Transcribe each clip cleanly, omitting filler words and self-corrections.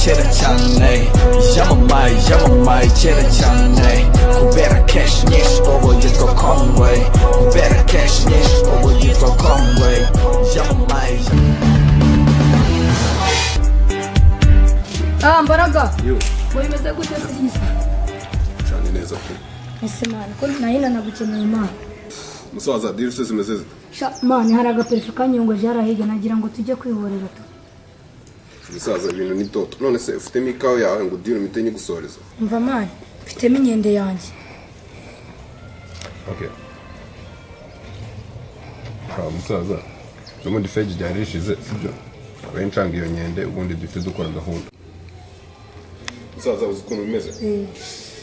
Kera cyane yamamaye, yamamaye kera cyane kubera cash nyinshi, ubu yitwa Conway. Kubera cash nyinshi, ubu yitwa Conway. Yamamaye. Ah, Mbaraga. Yo. Ngo bimeze gute se? Cyane neza pe. Ese man, ko nari nagukeneye, man? Musaza, deal se zimeze zite? Sha man, hari agaperefe kanyongoje hariya hirya, nagira ngo tujye kwihorera tu. Musaza, ibintu ni toto. None se ufitemo ikawa yawe ngo deal mpite nyigusoreza? Umva man, mfitemo inkende yanjye. Okay. Ha musaza, n'ubundi feji ryari rishize, sibyo? Abe ncanga iyo nkende, ubundi duhite dukora gahunda. Musaza, uzi ukuntu bimeze?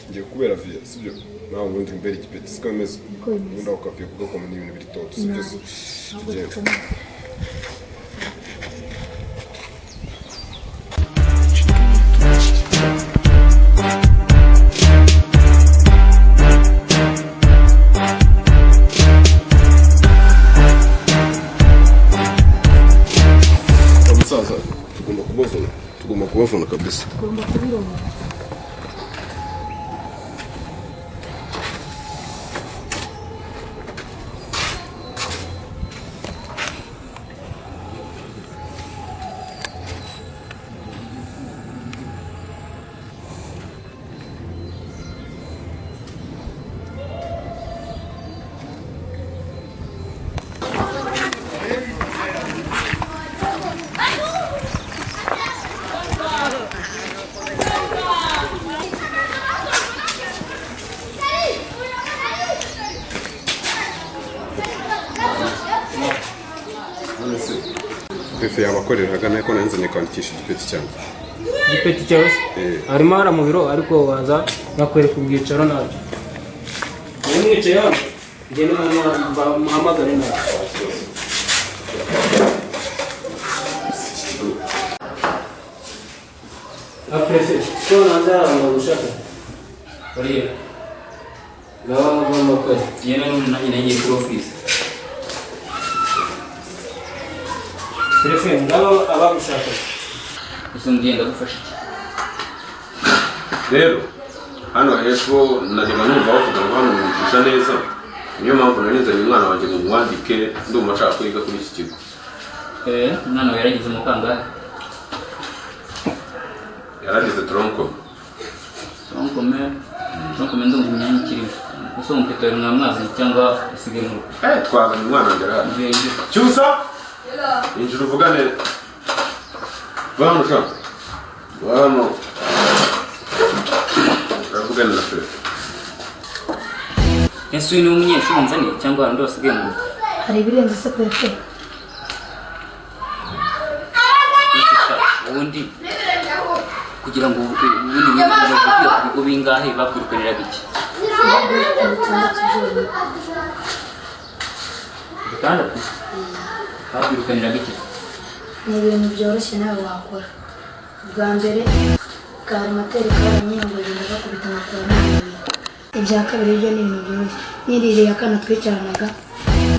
Ngiye kubera viya, sibyo? Nawe ubundi mbere igipeti, siko bimeze? Niko bimeze. Ubundi aho kaviye kugakoma ni ibintu biri toto, sibyo se? Ahubwo Tugende. dukomeze. Musaza, tugomba kubavuna, tugomba kubavuna kabisa. Tugomba kubiroma. None se pefe yabakorera hagana ko nanzanye kwandikisha igipeti cyanjye? Igipeti cyawe se? Eh. Arimo hara mu biro, ariko waza bakwereka ubwicaro nabyo. Niba mwicaye hano, ngende muhamagare nabyo. Aprefe, ko nanze hari abantu bagushaka. Bariya. Ngaba mugomba kwezi. Ngenda n'ubu nanjye nagiye kuri office. Prefe, ngaba abagushaka. Gusa mbwiye ndagufasha iki? Rero hano hepfo najyaga numva bavuga ngo hano mwigisha neza, niyo mpamvu nari nzanye umwana wanjye ngo mwandike, ndumva nshaka kwiga kuri iki kigo. Eh, umwana wawe yarageze mu kangahe? Yaragize tronko. Tronkome, tronkome ndumva imyanya ikirimo. Gusa umupeta wawe mwamwazanye cyangwa usigaye mu rugo? Eh, twazanye umwana wanjye, arahari. Mvuye injira. Cyusa, injira uvugane. Va hano sha, va hano uravugane na pefe. Ese uyu ni umunyeshuri nzaniye cyangwa hari undi wasigaye mu rugo? Hari ibirenze se, perefe? Ese sha, ubundi kugira ngo ubundi umaze kwiga ku bigo bingahe, bakwirukaniraga iki? Ibigo 6 byonyine. 6? Bakwirukaniraga iki? Ni ibintu byoroshye nawe wakora. Ubwa mbere karimateri karanyiyongoye, ndagakubita nkakuramo amabuye. Ibya kabiri byo ni ibintu byoroshye, niririye akana twicaranaga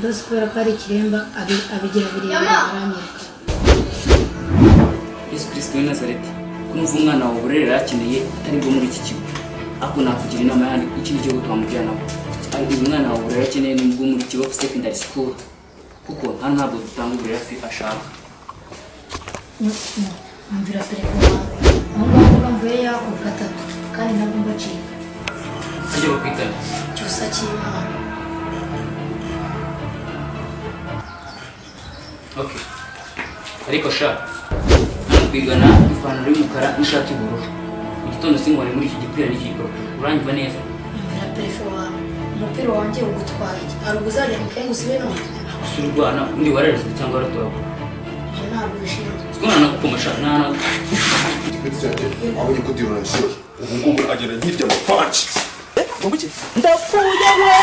rwose, kubera ko ari ikiremba, abigira birebire aranyereka. Yesu Kristo w'i Nazareti, ko numva umwana wawe uburere yari akeneye atari bwo muri iki kigo, ariko nakugira inama yandi, ikindi kigo twamujyanaho. Ariko uyu mwana wawe uburere akeneye ni ubwo muri kigo secondary school, kuko hano ntabwo dutanga uburere ashaka. Umvira telefone wawe aho ngaho, mba mvuye yako gatatu kandi nabwo mbacika. Ajya bakwitana. Cyusa cy'Imana. Okay, ariko sha, hano kwigana ipantaro y'umukara n'ishati y'ubururu mu gitondo, singwane muri iki gipira n'iki gikabutura, uranyumva neza? Umvira perefe wawe, umupira wanjye ugutwaye iki? Hari ubwo uzajya mu kayi ngo usibe none? Gusa urwana ubundi wararezwe cyangwa waratoragura? Ibyo ntabwo bishinzwe. Siko nanagukoma sha, nana. Igipeti cyanjye wabonye ko deal urashyushye, ubu ngubu agenda nkirya amapanci. Ndapfuye we.